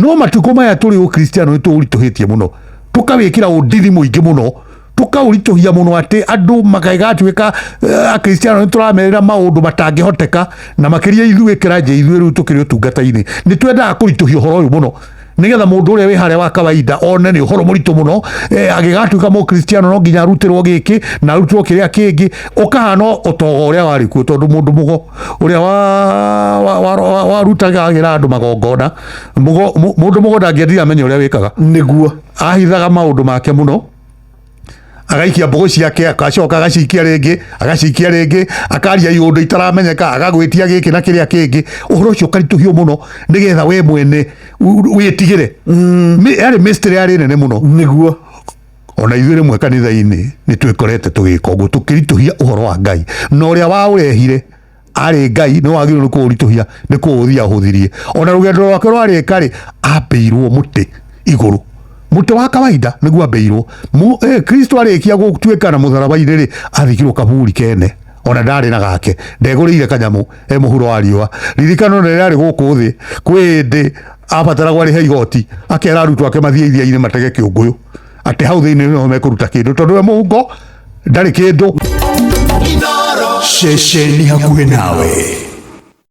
No matukũ maya tũrĩ ũkristiano nĩ tũũritũhĩtie mũno, tũkawĩkĩra ũndini mũingĩ mũno, tũkaũritũhia mũno atĩ andũ magatuĩka akristiano nĩ tũramerĩra maũndũ matangĩhoteka, na makĩria ithuĩ kĩranje ithuĩ rĩu tũkĩrĩ ũtungata-inĩ nĩ twendaga kũritũhia ũhoro ũyũ mũno nĩgetha mũndũ ũrĩa wĩ harĩa wa kawaida one nĩ ũhoro mũritũ mũno, agĩgatuĩka mũkristiano no nginya arutĩrwo gĩkĩ na arutĩrwo kĩrĩa kĩngĩ, ũkahana ũtogo ũrĩa warĩ kuo, tondũ mũndũ mũgo ũrĩa warutagĩra andũ magongona, mũndũ mũgo ndangĩendire amenye ũrĩa wĩkaga. Nĩguo. Ahithaga maũndũ make mũno, agaikia mbũgũ ciake, agacoka agacikia rĩngĩ, agacikia rĩngĩ, akaria iũndũ itaramenyeka, agagwĩtia gĩkĩ na kĩrĩa kĩngĩ. Ũhoro ũcio ũkaritũhio mũno nĩgetha we mwene wĩtigĩre. Yarĩ mystery yarĩ nene mũno. Nĩguo. Ona ithuĩ rĩmwe kanitha-inĩ nĩ twĩkorete tũgĩka ũguo, tũkĩritũhia ũhoro wa Ngai, na ũrĩa waũrehire arĩ Ngai nĩ wagĩrĩirwo nĩ kũũritũhia, nĩ kũũhũthia ahũthirie. Ona rũgendo rwake rwarĩka rĩ, ambĩirwo mũtĩ igũrũ, mũtĩ wa kawaida nĩguo ambĩirwo. Kristo arĩkia gũtuĩka na mũtharaba-inĩ rĩ, athikirwo kaburi kene, ona ndarĩ na gake, ndegũrĩire kanyamũ e mũhuro wa riũa. Ririkano rĩrĩa arĩ gũkũ thĩ, kwĩ hĩndĩ abataragwo arĩhe igoti, akera arutwo ake mathiĩ iria-inĩ matege kĩũngũyũ, atĩ hau thĩinĩ nĩho mekũruta kĩndũ, tondũ we mũhuko ndarĩ kĩndũ. Ceceni hakuhĩ nawe.